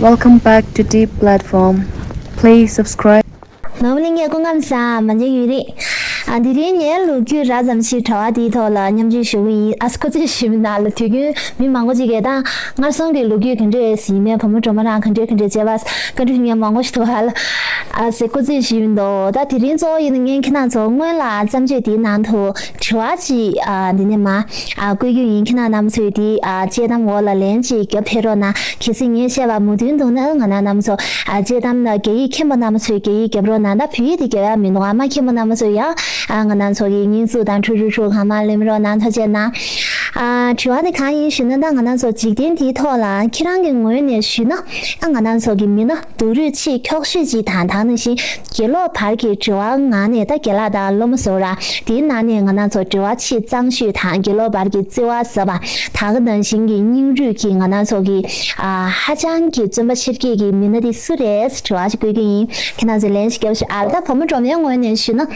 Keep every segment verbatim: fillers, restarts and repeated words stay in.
Welcome back to Deep Platform. Please subscribe. ནོར་བུ་གླིང་གའི་སྐུ་ཁམས་བཟང་། མ་འཇིགས་ཡུན་རིང་། ཨ། དེ་རིང་ངས་ལོ་རྒྱུས་རགས་ཙམ་ཞིག་དྲི་བ་དེའི་ཐོག་ལ་མཉམ་སྤྱོད་ཞུ་གི་ཡིན། ཨ། སྐུ་རྩེད་ཞུ་མི་ནང་ལ་དུས་རྒྱུན་མི་མང་པོ་ཅིག་གིས་ད་སྔར་སོང་གི་ལོ་རྒྱུས་ག་འདྲས་ཡིན་མིན། བུ་མོ་སྒྲོལ་མ་རང་ག་འདྲས་ག་འདྲས་བྱས་པ་བཀའ་འདྲི་ཞུ་མཁན་མང་པོ་ཞིག་འདུག་ཨ། ཨ་ཟེར་སྐུ་རྩེད་ཞུ་ཡིན་འདུག་ད་དེ་རིང་གཙོ་བོ་ཡིན་ན་ངས་ཁྱེད་རང་ཚོ་སྔོན་ལ་བརྩམས་ཆོས་དེའི་ནང་དུ་དྲི་བ་ཅིག་ཨ། འདི་ནས་མར་ཨ། བཀོད་རྒྱུ་ཡིན། ཁྱེད་རང་རྣམ་ཚོས་དེ་ཨ། དཔྱད་གཏམ་འོག་ལ་ལན་ཅིག་རྒྱབ་ཕེབས་རོགས་གནང་། གལ་སྲིད་ངས་བཤད་པ་མོས་མཐུན་འདུག་ན་ང་རང་རྣམ་ཚོ་ཨ། དཔྱད་གཏམ་ལ་རྒྱ་ཡིག་མཁྱེན་པ་རྣམ་ཚོས་རྒྱ་ཡིག་རྒྱབ་རོགས་གནང་། ད་བོད་ཡིག་དེ་རྒྱབ་ཡག་མི་འདུག་ཨ། མ་མཁྱེན་པ་རྣམ་ཚོས་ཡང་ཨ། ང་རང་ཚོ་གི་བརྙན་ཚུགས་དང་ཁྲུ་ཁྲུ་ཁྲུ་གང་མང་ལེན་རོགས་གནང་། ཐུགས་རྗེ་གནང་། ཨ། དྲི་བ་དེ་གང་ཡིན་ཞུས་ན། ད་ང་རང་ཚོ་འཇིག་རྟེན་འདིའི་ཐོག་ལ་ཁྱེད་རང་གི་ངོས་ནས་ཞུས་ན། ཨ། ང་རང་ཚོ་གི་མི་སྣ་སྡུག་རུས་ཆེས་འཁྱོག་ཤོས་ཅིག་དང་། ད་ག་ནང་བཞིན་དགེ་སློབ་བར་གྱི་དྲི་བ་ངང་ནས། ད་རྒན་ལགས་དང་སློབ་མ་ཟེར་ར། དེའི་ནང་ནས་ང་རང་ཚོ་དྲི་བ་ཆེས་གཙང་ཤོས་དང་། དགེ་སློབ་བར་གྱི་བརྩེ་བ་ཟབ་པ། ད་ག་ནང་བཞིན་གྱི་སྙིང་རུས་ཀྱིས་ང་རང་ཚོ་གི་ཨ། ཧ་ཅང་གི་བརྩོན་པ་ཆེར་བསྐྱེད་ཀྱི་མི་སྣ་དེ་སུ་རེད་དྲི་བ་ཞིག་བཀོད་ཀྱི་ཡིན། ཁྱེད་རང་ཚོས་ལན་ཞིག་རྒྱབ་ཤོག་ཨ། ད་བུ་མོ་སྒྲོལ་མའི་ངོས་ནས་ཞུས་ན།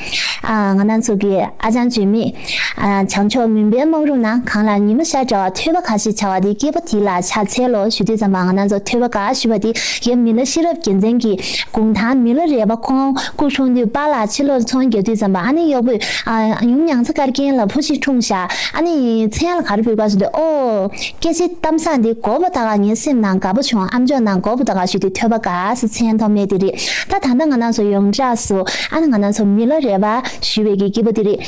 ཨ། ང་རང་ཚོ་གི་ཨ་ཅང་བརྗོད་མེད། ཨ། བྱང་ཕྱོགས་མུན་པའི་སྨག་རུམ་ནང་། གངས་ལ་ཉི་མ་ཤར་འདྲ་བ། ཐོས་པ་དགའ་ཞེས་བྱ་བ་དེ་སྐྱེས་བུ་དེ་ལ་ཕྱག་འཚལ་ལོ་ཞུ་དུས་ཙམ་པ། ང་རང་ཚོ་ཐོས་པ་དགའ་ཞུ་བ་དེ་ཡབ་མི་ལ་ཤེས་རབ་རྒྱལ་མཚན་གྱི་གུང་ཐང་མི་ལ་རས་པ་ཁོང་སྐུ་འཁྲུངས་དུས་པཱ་ལགས་ཕྱི་ལོགས་ཚོང་རྒྱག་དུས་ཙམ་པ། ཨ་ནི་གཡོག་པོས་ཨ། ཡུམ་མྱང་ཚ་དཀར་རྒྱན་ལ་བུ་ཞིག་འཁྲུངས་ཤག་ཨ་ནི་མཚན་ལ་ག་རེ་འབོད་ག་ཞུ་དུས། ཨོ། སྐད་ཆ་གཏམ་བཟང་འདི་གོ་བ་ད་ག་ངའི་སེམས་ནང་དགའ་པོ་བྱུང་། ཨམ་ཅོག་ནང་གོ་བ་ད་ག་ཞུ་དུས་ཐོས་པ་དགའ་ཟེར་མཚན་ཐོགས་མེད་དེ་རེད། ད་ད་ལྟ་ང་རང་ཚོ་ཡོངས་གྲགས་སུ་ཨ་ནི་ང་རང་ཚོ་མི་ལ་རས་པ་ཞུ་བའི་གི་སྐྱེས་བུ་དེ་རེད།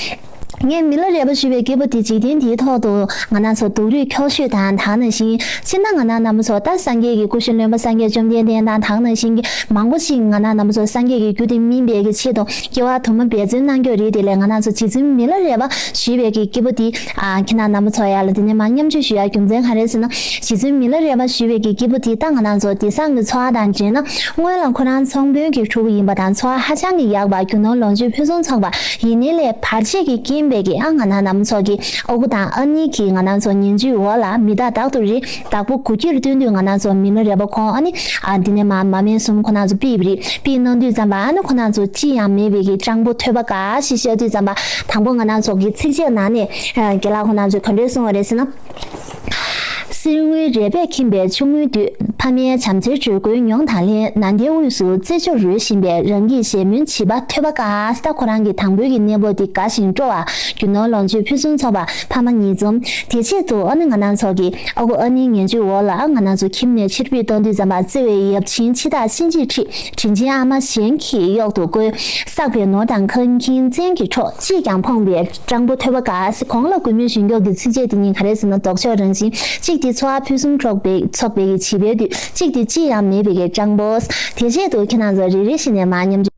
ངས་མི་ལ་རས་པ་ཞུ་བའི་སྐྱེས་བུ་དེ་འཇིག་རྟེན་འདིའི་ཐོག་ཏུ་ང་རང་ཚོ་སྡུག་རུས་འཁྱོག་ཤོས་དང་། ད་ག་ནང་བཞིན་སྤྱིར་ན་ང་རང་རྣམ་པ་ཚོ་ད་སངས་རྒྱས་ཀྱི་སྐུ་ཞབས་བློན་པོ་སངས་རྒྱས་བཅོམ་ལྡན་འདས་དང་། ད་ག་ནང་བཞིན་གྱི་མང་པོ་ཞིག་ང་རང་རྣམ་པ་ཚོ་སངས་རྒྱས་ཀྱི་རྒྱུ་དེ་སྨིན་པའི་གི་ཆེད་དུ་སྐྱེ་བ་དུ་མ་འབད་བརྩོན་གནང་རྒྱུ་རེད། དེ་ལས་ང་རང་ཚོ་རྗེ་བཙུན་མི་ལ་རས་པ་ཞུ་བའི་གི་སྐྱེས་བུ་དེ་ཨ། ཁྱེད་རང་རྣམ་པ་ཚོ་ཡར་ལ་དེ་ནས་མར་མཉམ་སྤྱོད་ཞུ་ཡ་རྒྱུ་མཚན་ག་རེ་ཟེར་ན། རྗེ་བཙུན་མི་ལ་རས་པ་ཞུ་བའི་གི་སྐྱེས་བུ་དེ་ད་ང་རང་ཚོ་དེང་སང་གི་འཚོ་བ་དང་འབྲེལ་ན། སྔོན་ལ་ཁོ་རང་ཚོང་དཔོན་གྱི་ཕྲུ་གུ་ཡིན་པ་དང་། འཚོ་བ་ཧ་ཅང་གི་ཡག་པ། རྒྱུ་ནོར་ལོངས་སྤྱོད་ཕུན་སུམ་ཚོགས་པ། ཡིན་ནའི་ལས་བར་ཆད་ཀྱི་རྐྱེན་པས་ཀྱི་ཨ། ང་རང་རྣམ་པ་ཚོ་གི་ཨ་ཁུ་དང་ཨ་ནེ་གིས་ང་རང་ཚོ་ཉེས་འཛུགས་འོག་ལ་མི་དག་དག་ཏུ་རེ་བདག་པོ་དགུ་ཁྱེར་བཏོན་དུས། ང་རང་ཚོ་མི་ལ་རས་པ་ཁོང་ཨ་ནི་ཨ། འདི་ནས་མར་མ་སྨད་གསུམ་ཁོ་རང་ཚོ་ཕུད་པ་རེད། ཕུད་གནང་དུས་ཙམ་པ་ཨ་ནི་ཁོ་རང་ཚོ་ཅི་ཡང་མེད་པའི་གི་སྤྱང་པོ་ཐོས་པ་དགའ་ཞེས་བཤད་དུས་ཙམ་པ། དང་པོ་ང་རང་ཚོ་གི་ཚིགས་བཅད་ནང་ནས་ཨ། རྒན་ལགས་ཁོ་རང་ཚོས་ག་འདྲས་གསུངས་པ་རེད་ཟེར་ན། གསེར་དངུལ་རས་པས་ཁེངས་པའི་ཆུ་དངུལ་དུས། ཕ་མའི་བྱམས་བརྩེའི་དྲོད་ཁོལ་མྱོང་དང་ལྷན། ནཱ་དའི་དབུས་སུ་རྩེ་འཇོར་རོལ་བཞིན་པའི། རང་གི་གཞས་མུན་བྱིས་པ་ཐོས་པ་དགའ། ད་ཁོ་རང་གི་དང་པོའི་གི་གནས་བབ་དེ་དགའ་ཞིང་སྤྲོ་བ། རྒྱུ་ནོར་ལོངས་སྤྱོད་ཕུན་སུམ་ཚོགས་པ། ཕ་མ་ཉིས་འཛོམས། དེ་ཆེད་དུ་ཨ་ནི་ང་རང་ཚོ་གི་ཨ་ཁུ་ཨ་ནེའི་ཉེས་འཛུགས་འོག་ལ་ཨ། ང་རང་ཚོ་ཁྱིམ་ནས་ཕྱིར་འབུད་གཏོང་དུས་ཙམ་པ། བརྩེ་བའི་ཡབ་ཆེན་འཆི་བདག་གཤིན་རྗེའི་ཁྲི། དྲིན་ཆེན་ཨ་མ་གཞན་གྱིས་གཡོག་ཏུ་བཀོལ། བསགས་པའི་ནོར་དང་ཁང་ཁྱིམ་བཙན་གྱིས་འཕྲོག་ཅིས་ཀྱང་ཕོངས་པའི་སྤྲང་པོ་ཐོས་པ་དགའ། གོང་ལ་གུས་མོས་ཞུ་མཁན་གྱི་ཚིགས་བཅད་དེ་གཉིས་ག་རེ་ཟེར་ན། ལྡོག་ཕྱོགས་རང་བཞིན། གཅིག་དེ་འཚོ་བ་ཕུན་སུམ་ཚོགས་པའི་ཚོགས་པའི་གི་བྱིས་པའི་དུས། གཅིག་དེ་ཅི་ཡང་མེད་པའི་གི་སྤྲང་པོ། དེ་ཆེད་དུ་ཁྱེད་རང་ཚོ་རེ་རེ་བཞིན་ནས་མར་མཉམ་འཇོག་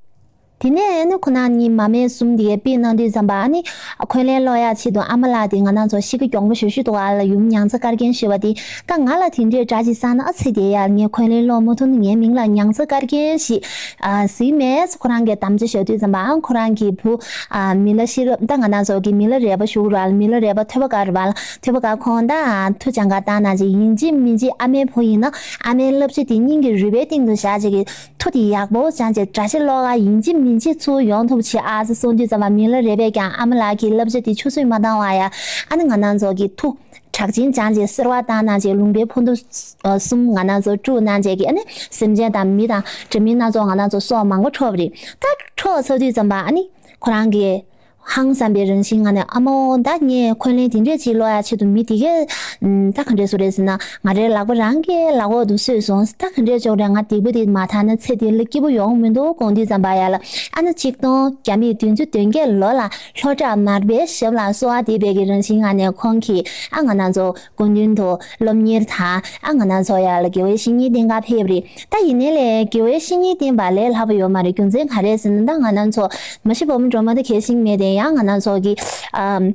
དེ་ནས་ནི་ཁོ་ན་གཉིས་མ་སྨད་གསུམ་དེ་གའི་དཔེ་གནང་དུས་ཙམ་པ། ཨ་ནི་འཁོན་ལན་སློག་ཡ་ཆེད་དུ་ཨ་མ་ལགས་དེ་ང་རང་ཚོ་གཤིས་ཀ་གྱོང་པོ་ཞེ་པོ་ཅིག་འདུག་ཨ་ལ་ཡུམ་མྱང་ཚ་དཀར་རྒྱན་ཞེས་པ་དེ། ད་ང་ལ་དེ་འདྲའི་དགྲ་ཅིག་བསགས་ན། ཨ་ཙི། དེ་ཡར་ངས་འཁོན་ལན་སློག་མ་ཐུབ་ན་ངའི་མིང་ལ་མྱང་ཚ་དཀར་རྒྱན་ཞེས་ཨ་ཟེར་མེད་ཟེར་ཁོ་རང་གིས་དམ་བཅའ་བཞག་དུས་ཙམ་པ། ཨ་ཁོ་རང་གི་བུ་ཨ་མི་ལ་ཤེས་རབ། ད་ང་རང་ཚོ་གི་མི་ལ་རས་པ་ཞུ་ར་ལ། མི་ལ་རས་པ་ཐོས་པ་དགའ་ར་བ་ལ། ཐོས་པ་དགའ་ཁོང་ད་ཐུགས་སྦྱང་ག་བཏང་ན་ཅིག་ཡིན་གཅིག་མིན་གཅིག་ཨ་མའི་བུ་ཡིན་ན་ཨ་མའི་བསླབ་བྱ་དེ་སྙིང་གི་རུས་པའི་གཏིང་དུ་བཞག་ཅིག་གི་མཐུ་དེ་ཡག་པོ་སྦྱངས་བྱས་དགྲ་ཤ་སློག་ག་ཡིན་གཅིག་མིན་གཅིག་ཚུར་ཡོང་ཐུབ་བྱེད་ཨ་ཟེར་གསུངས་དུས་ཙམ་པ། མི་ལ་རས་པས་ཀྱང་ཨ་མ་ལགས་ཀྱི་བསླབ་བྱ་དེ་ཆུད་ཟོས་མ་བཏང་བ་ཡ། ཨ་ནི་ང་རང་ཚོ་གི་མཐུ་གྲགས་ཅན་སྦྱངས་བྱས་གསེར་བ་བཏང་གནང་བྱས། ལུང་པའི་ཕུ་ནུ་གསུམ་ང་རང་ཚོ་དཀྲུགས་གནང་བྱས་ཀྱི། ཨ་ནི་སེམས་ཅན་དང་མི་དང་འདྲ་མིན་སྣ་ཚོགས་ང་རང་ཚོ་སྲོག་མང་པོ་འཕྲོག་པ་རེད། ད་འཕྲོག་ཚར་དུས་ཙམ་པ། ཨ་ནི་ཁོ་རང་གིས་ཧང་སངས་པའི་རང་བཞིན་ངང་ནས། ཨ་མའོ། ད་ངས་འཁོན་ལན་དེ་འདྲས་ཅིག་སློག་ཡ་ཆེད་དུ་མི་དེ་གས་ད་ག་འདྲས་བཟོ་རེད་ཟེར་ན། ང་རའི་ལག་པ་རང་གི་ལག་འོག་ཏུ་གསོས་སོང་། ད་ག་འདྲས་ཆོག་རེད། ང་སྡིག་པ་དེ་མ་དག་ན་ཚེ་འདི་ལ་སྐྱིད་པོ་ཡོང་མི་འདུག་དགོངས་དུས་ཙམ་པ་ཡ་ལ། ཨ་ནི་ཆིག་སྟོང་བརྒྱ་མེད་བདུན་ཅུ་དོན་བརྒྱད་ལོ་ལ་ལྷོ་བྲག་མར་པའི་ཞབས་ལ་གསོལ་བ་འདེབས་པའི་གི་རང་བཞིན་ངང་ནས་ཁོང་གིས་ཨ་ང་རང་ཚོ་སྐུ་མདུན་དུ་སློབ་གཉེར་དང་། ཨ་ང་རང་ཚོ་ཡ་ལ་དགེ་བའི་བཤེས་གཉེན་བསྟེན་ག་ཕེབས་རེད། ད་ཡིན་ནའི་ལས་དགེ་བའི་བཤེས་གཉེན་བསྟེན་པ་ལས་སླ་པོ་ཡོད་མ་རེད། རྒྱུ་མཚན་ག་རེ་ཟེར་ན། ད་ང་རང་ཚོ་མ་གཞི་བུ་མོ་སྒྲོལ་མ་དེ་གལ་ཤིང་མེད་དེ། ཡང་ང་རང་ཚོ་གི་ཨམ་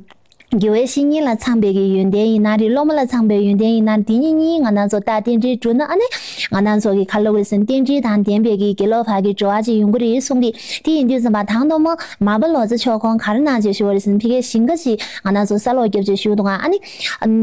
དགེ་བའི་བཤེས་གཉེན་ལ་ཚངས་པའི་གི་ཡོན་ཏན་ཡིན་ན་རེད། སློབ་མ་ལ་ཚངས་པའི་ཡོན་ཏན་ཡིན་ན་རེད། དེ་གཉིས་གཉིས་ང་རང་ཚོ་ད་རྟེན་འབྲེལ་གྲུབ་ན། ཨ་ནི་ང་རང་ཚོ་གི་ག་ལབ་དགོས་ཟེར་ན། རྟེན་འབྲེལ་དང་ལྡན་པའི་གི་དགེ་སློབ་བར་གྱི་འབྲེལ་བ་ཅིག་ཡོང་གི་རེད་གསུང་གི། དེ་ཡིན་དུས་ཙམ་པ་དང་ཐོག་མ་མར་པ་ལོ་ཙཱ་མཆོག་ཁོང་ག་རེ་གནང་བྱས་བཞུགས་པ་རེད་ཟེར་ན། ཕ་གིའི་ཞིང་ཁ་ཅིག་ང་རང་ཚོ་ས་སློག་རྒྱབ་བྱས་བཞུགས་འདུག་ག་ཨ་ནི་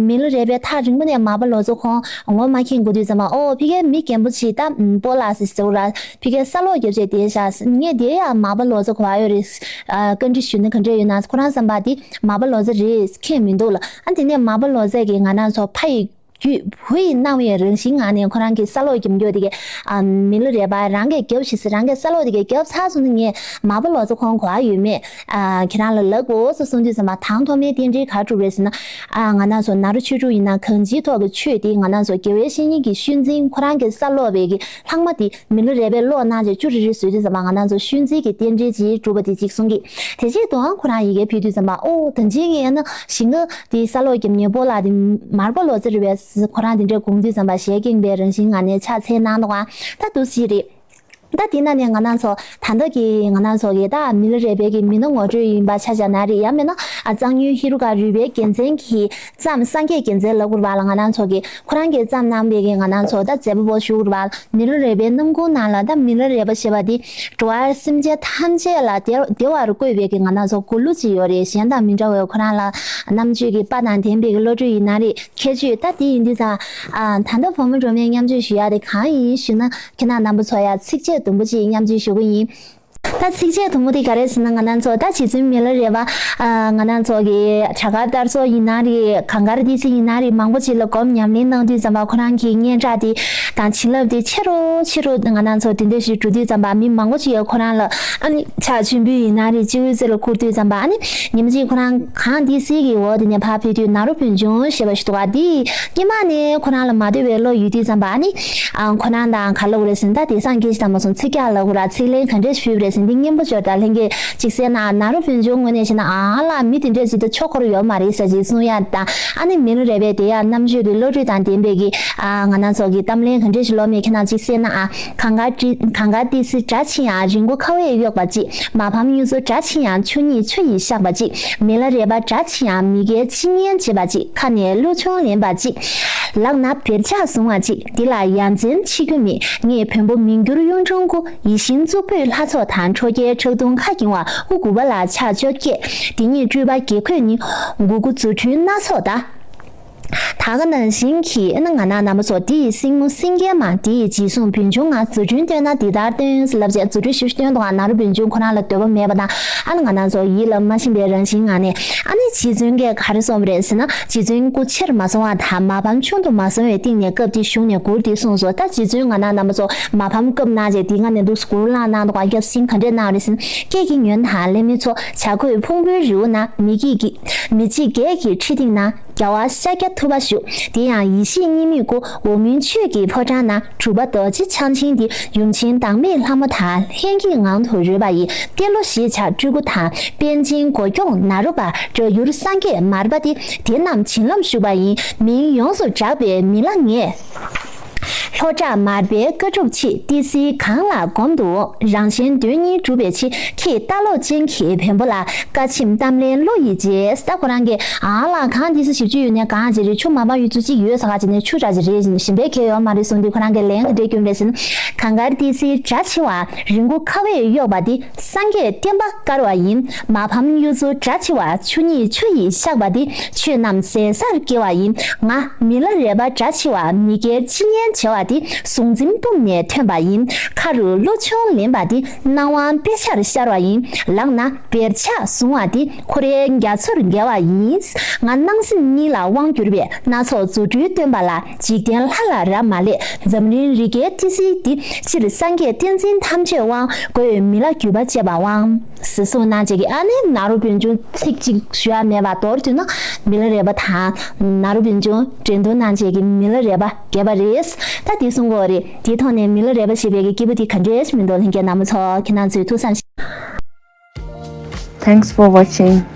མི་ལ་རས་པས་ཐག་རིང་པོ་ནས་མར་པ་ལོ་ཙཱ་ཁོང་ངོ་མ་མཁྱེན་དགོས་དུས་ཙམ་པ། ཨོ། ཕ་གིའི་མི་རྒན་པོ་ཅིག་ད་སྤོ་ལགས་ཟེར་ཟེར་བ་ར། ཕ་གིའི་ས་སློག་རྒྱབ་བྱས་བསྡད་ཤག་ངས་དེ་ཡང་མར་པ་ལོ་ཙཱ་གོ་བ་ཡོད་རེད། ཨ། བཀའ་འདྲི་ཞུས་ན་ག་འདྲས་ཡོད་ན། ཁོ་རང་བསམ་པ་དེ་མར་པ་ལོ་ཙཱ་རེད་མཁྱེན་མི་འདུག་ལ། ཨ། དེ་ནས་མར་པ་ལོ་ཙཱ་གིས་ང་རང་ཚོ་ཕ་ཡི་ བརྒྱུད་བུ་ཡིས་གནང་བའི་རང་བཞིན་ངང་ནས་ཁོ་རང་གི་ས་སློག་རྒྱབ་མགྱོགས་དེ་གའི་ཨ་མི་ལ་རས་པ་རང་གིས་རྒྱབ་ཤིག་ཟེར། རང་གིས་ས་སློག་དེ་གའི་རྒྱབ་ཚར་སོང་ན་ངས་མ་པ་ལོ་ཙཱ་ཁོང་གོ་ཨ་ཡོད་མེད། ཨ་ཁྱེད་རང་ལ་ལབ་དགོས་ཟེར་གསུངས་དུས་ཙམ་པ་དང་ཐོག་མའི་རྟེན་འབྲེལ་ག་རེ་གྲུབ་རེད་ཟེར་ན། ཨ་ང་རང་ཚོ་ནཱ་རོ་ཆོས་དྲུག་ཡིན་ན་གང་ཅིའི་ཐོག་གི་ཆོས་དེ་ང་རང་ཚོ་དགེ་བའི་བཤེས་གཉེན་གྱི་ཤུལ་འཛིན་ཁོ་རང་གི་ས་སློག་པའི་གི་ལྷག་མ་དེ་མི་ལ་རས་པས་སློག་གནང་རྗེས་བཅུ་རེ་རེ་བཟོས་དུས་ཙམ་པ་ང་རང་ཚོ་ཤུལ་འཛིན་གྱི་རྟེན་འབྲེལ་ཅིག་གྲུབ་པ་དེ་ཅིག་གསུང་གི། དེ་རྗེས་དུའང་ཁོ་རང་ཡི་གེ་ཕུལ་དུས་ཙམ་པ་ཨོ་ད་ཅི་ངས་ན་ཞིང་ཁ་དེ་ས་སློག་རྒྱབ་མཁན་པོ་ལགས་དེ་མར་པ་ལོ་ཙཱ་རེད་པས་ཁོ་རང་དེ་འདྲས་དགོངས་དུས་ཙམ་པ་ཞལ་སྐྱེངས་པའི་རང་བཞིན་ངང་ནས་ཕྱག་འཚལ་གནང་འདུག་ག་ད་འདུག་སེ་རེད། ད་དེ་ན་ནས་ང་རང་ཚོ་ད་ལྟ་གི་ང་རང་ཚོ་གི་ད་མི་ལ་རས་པའི་གི་མི་སྣ་ངོ་སྤྲོད་ཡིན་པ་ཆ་བཞག་ན་རེད། ཡང་མིན་ན་ཨ་གཙང་ཡུལ་ཧེ་རུ་ཀ་རུས་པའི་རྒྱལ་མཚན་གྱི་ཙམ་སངས་རྒྱས་རྒྱལ་མཚན་ལབ་དགོས་རེད་པ་ལགས། ང་རང་ཚོ་གི་ཁོ་རང་གིས་བརྩམས་གནང་པའི་གི་ང་རང་ཚོ་ད་མཛད་པ་པོ་ཞུ་དགོས་རེད་པ་ལགས། མི་ལ་རས་པའི་རྣམ་ཀུན་ནང་ལ་ད་མི་ལ་རས་པ་ཞེས་པ་འདི་འགྲོ་བ་སེམས་ཅན་ཐམས་ཅད་ལ་བདེ་བདེ་བར་བཀོད་པའི་གི་ང་རང་ཚོ་མགུར་གླུ་ཅིག་ཡོད་རེད། གཞན་དང་མི་འདྲ་བའི་ཁོ་རང་ལ་རྣམ་དཔྱོད་ཀྱི་དཔལ་དང་ལྡན་པའི་གི་བློ་གྲོས་ཡིན་ན་རེད། ཁྱད་ཆོས་ད་དེ་ཡིན་དུས་ཙང་ཨ་ད་ལྟ་བུ་མོ་སྒྲོལ་མས་མཉམ་སྤྱོད་ཞུ་ཡག་དེ་གང་ཡིན་ཞུ་ན། ཁྱེད་རང་རྣམ་པ་ཚོ་ཡ་ཚིགས་བཅད་དུམ་བུ་གཅིག་མཉམ་སྤྱོད་ཞུ་གི་ཡིན། ད་ཚིགས་བཅད་དུམ་བུ་དེ་ག་རེ་ཟེར་ན། ང་རང་ཚོ་ད་རྗེ་བཙུན་མི་ལ་རས་པ་ཨ་ང་རང་ཚོ་གི་བྱ་དཀར་ལྟར་ཚོ་ཡིན་ན་རེད། གངས་དཀར་ཏི་སེ་ཡིན་ན་རེད། མང་པོ་ཅིག་ལ་སྒོམ་ཉམས་ལེན་གནང་དུས་ཙམ་པ་ཁོ་རང་གི་སྙན་གྲགས་དེ་དང་བྱིན་རླབས་དེ་ཆེ་རུ་ཆེ་རུ་ང་རང་ཚོ་དེ་འདྲ་ཞིག་འགྲོ་དུས་ཙམ་པ་མི་མང་པོ་ཅིག་ཁོ་རང་ལ་ཨ་ནི་ཕྱག་མཆོད་འབུལ་ཡིན་ན་རེད། སྤྱི་བོའི་རྩེ་ལ་བཀུར་དུས་ཙམ་པ་ཨ་ནི་ཉིན་གཅིག་ཁོ་རང་གངས་ཏི་སེ་གི་འོག་དེ་ནས་ཕར་ཕེབས་དུས་ནཱ་རོ་བོན་ཆུང་ཞེས་པ་ཞིག་འདུག་ག་དེ་སྐྱེས་མ་ནས་ཁོ་རང་ལ་མ་འདོད་པའི་བློ་ཡོད་དུས་ཙམ་པ་ཨ་ནི། ཨ་ཁོ་རང་དང་ག་ལབ་དགོས་རེད་ཟེར་ན། ད་དེང་སང་སྐད་ཆ་དང་མ་སོང་ཚིག་རྒྱག་ལབ་དགོས་ར། ཚིག་ལན་ག་འདྲས་ཞུས་པ་རེད་ཟེར་ན། འདི་སྙན་པོ་འབྱོར་དང་ལྷན་རྒྱས་གཅིག་གསན་ན། ནཱ་རོ་བོན་ཆུང་ངོས་ནས་བཤད་ན་ཨ་ལ་མི་དེ་འདྲས་ཟེར་ད་ཆོག་ཁོར་ཡོད་མ་རེད་ཟེར་ཅིག་གསུང་ཡ་དང་། ཨ་ནི་མི་ལ་རས་པའི་དེ་ཡ་རྣམ་དཔྱོད་ཀྱི་བློ་གྲོས་དང་ལྡན་པའི་གི་ཨ་ང་རང་ཚོ་གི་གཏམ་ལན་ག་འདྲས་ཞིག་ལོབས་མེད་ཁྱེད་རང་གཅིག་གསན་ན། ཨ་གངས་དཀར་ཏི་གངས་དཀར་ཏི་སེ་སྒྲ་ཆེ་ཡང་རི་མགོ་ཁ་བས་གཡོགས་པ་གཅིག་མ་ཕམ་གཡུ་མཚོ་སྒྲ་ཆེ་ཡང་ཆུ་སྙིང་ཆུ་ཡིས་གཤགས་པ་གཅིག་མི་ལ་རས་པ་སྒྲ་ཆེ་ཡང་མི་དགེ་ཅི་སྙེད་བྱེད་པ་གཅིག་ཁ་ནས་གླུ་ཆུང་ལེན་པ་གཅིག་ལག་ན་བེར་ཆགས་བཟུང་བ་གཅིག་འདི་ལ་ཡ་མཚན་ཆེ་རྒྱུ་མེད། ངས་བོན་པོ་མིང་འགྱུར་གཡུང་དྲུང་སྐུ། ཡིད་བཞིན་གཙུག་ཕུད་ལྷ་ཚོགས་དང་། ཁྲོ་རྒྱལ་ཁྲག་འཐུང་ཁ་འགྱིང་བ། དབུ་དགུ་པ་ལ་ཕྱག་བཅོ་བརྒྱད། འདི་ཉིད་སྤྲུལ་པ་དགེ་ཁོས་ནི། མགོ་དགུ་རྫུ་འཕྲུལ་སྣ་ཚོགས་གདའ། ད་ག་ནང་བཞིན་གྱི་ཨ་ནི་ང་ནང་རྣམ་པ་ཚོ། འདི་ཡི་སྲིང་མོ་སེང་གེ་མ། འདི་ཡི་རྗེས་སྲུང་བོན་ཆུང་ང་། རྫུ་འཕྲུལ་སྟོན་ན་འདི་ལྟར་སྟོན། ལབ་བྱས་རྫུ་འཕྲུལ་ཞིབ་སྟོན་དང་། ནཱ་རོ་བོན་ཆུང་ཁོ་རང་ལ་འདོད་པ་མེད་པ་དང་། ཨ་ནི་ང་རང་ཚོ་ཡིད་ལ་མ་ཤེས་པའི་རང་བཞིན་ངང་ནས། ཨ་ནི་རྗེ་བཙུན་གྱིས་ག་རེ་གསུངས་པ་རེད་ཟེར་ན། རྗེ་བཙུན་སྐུ་ཆེར་མ་སོང་བ་དང་། མ་ཕམ་ཆུང་དུ་མ་སོང་བའི་སྟེང་ནས་སྐབས་དེ་བཞུགས་ནས་མགུར་འདི་གསུངས་སོ། ད་རྗེ་བཙུན་ང་ནང་རྣམ་པ་ཚོ་མ་ཕམ་སྐབས་གནང་རྗེས་དེ་སྔ་ནས་འདུག་མགུར་བླངས་གནང་འདུག་ག་སྐྱབས་སེང་ག་འདྲས་གནང་བ་རེད་ཟེར་ན། སྐད་ཀྱི་ཉོན་དང་ལེགས་མི་འཚོ། བྱ་རྒོད་ཕུང་པོའི་རི་བོ་ན། མི་སྐྱིད་ཀྱི་མི་འཇིགས་བརྒྱད་ཀྱི་ཁྲི་སྟེང་ན། རྒྱལ་བ་ཤཱཀྱ་ཐུབ་པ་བཞུགས། དེ་ཡང་ཡེ་ཤེས་གཉིས་མེད་སྐུ། འོག་མིན་ཆོས་ཀྱི་ཕོ་བྲང་ན། གྲུབ་པ་རྡོ་རྗེ་འཆང་ཆེན་འདི། ཡུམ་ཆེན་བདག་མེད་ལྷ་མོ་དང་། ལྷན་སྐྱེས་ངང་དུ་རོལ་པ་ཡི། ཏེ་ལོ་ཞེས་བྱ་སྤྲུལ་སྐུ་དང་། པཎ་ཆེན་སྒོ་སྐྱོང་ནཱ་རོ་པ། སྒྲ་སྒྱུར་སངས་རྒྱས་མར་པ་སྟེ། དེ་རྣམས་བྱིན་རླབས་ཞུགས་པ་ཡིན། མིང་ཡོངས་སུ་གྲགས་པའི་མི་ལ་ངས། ལྷོ་བྲག་མར་པའི་བཀའ་སྒྲུབ་ཆེད། ཏི་སེའི་གངས་ལ་སྒོམ་དུ་འོང་། རང་གཞན་དོན་གཉིས་སྒྲུབ་པའི་ཕྱིར། ཁྱེད་ལྟ་ལོག་ཅན་གྱི་བོན་པོ་ལ། བཀའ་ཆེམས་གཏམ་ལན་བློ་ཡིས་འཇལ། ད་ཁོ་རང་གིས་ཨ་ལ་གངས་ཏི་སེ་བཞི་བཅུ་ཡོད་ནས་གངས་ཅིག་རེད། ཆུ་མ་སྦངས་ཡུལ་ཚོ་གཅིག་ཡོད་ས་ག་ཅིག་ནས་ཆུ་འདྲ་ཅིག་རེད། ཞིམ་པའི་ཁྱད་ཡོད་མ་རེད་གསུངས་དུས་ཁོ་རང་གིས་ལན་ག་འདྲས་བསྐྱོན་པ་རེད་ཟེར་ན། གངས་དཀར་ཏི་སེའི་སྒྲ་ཆེ་བ། རི་མགོ་ཁ་བས་གཡོགས་པ་འདི། སངས་རྒྱས་བསྟན་པ་དཀར་བ་ཡིན། མ་ཕམ་གཡུ་མཚོ་སྒྲ་ཆེ་བ། ཆུ་སྙིང་ཆུ་ཡིས་གཤགས་པ་འདི། ཆོས་རྣམས་ཟད་སར་སྐྱེལ་བ་ཡིན། ང་མི་ལ་རས་པ་སྒྲ་ཆེ་བ། མི་དགེ་ཅི་སྙེད་བྱེད་པ་འདི། གཟུང་འཛིན་སྤུབས་ནས་ཐོན་པ་ཡིན། ཁ་རུ་གླུ་ཆུང་ལེན་པ་འདི། སྣང་བ་དཔེ་ཆར་ཤར་བ་ཡིན། ལག་ན་བེར་ཆགས་བཟུང་བ་འདི། ཁོ་རའི་རྒྱ་མཚོར་འགེལ་བ་ཡིན། ང་སྣང་སེམས་གཉིས་ལ་དབང་བསྒྱུར་བའི། སྣ་ཚོགས་རྫུ་འཕྲུལ་སྟོན་པ་ལ། འཇིག་རྟེན་ལྷ་ལ་རབ་མ་ལས། འཛམ་གླིང་རི་རྒྱལ་ཏི་སེ་འདི། སྤྱིར་སངས་རྒྱས་བསྟན་འཛིན་ཐམས་ཅད་དབང་། རྒོད་མི་ལ་གུས་པ་བྱེད་པ་དབང་། ཟེར་གསུངས་གནང་བྱས་ཀྱི། ཨ་ནི་ནཱ་རོ་བོན་ཆུང་ཚིག་གཅིག་ཞུ་ཡ་མེད་པ་མདོར་བསྡུས་ན། མི་ལ་རས་པ་དང་ནཱ་རོ་བོན་ཆུང་འགྲན་བསྡུར་གནང་བྱས་ཀྱི་མི་ལ་རས་པ་རྒྱལ་བ་རེད། ད་འདི་གསུང་གི་ཡོད་རེད། དེའི་ཐོག་ནས་མི་ལ་རས་པ་ཞེས་པའི་གི་སྐྱེས་བུ་དེ་ག་འདྲས་མིན་འདུག་ལྷན་རྒྱས་རྣམ་པ་ཚོ་ཁྱེད་རང་ཚོས་ཐུགས་བསམ་བཞེས། Thanks for watching.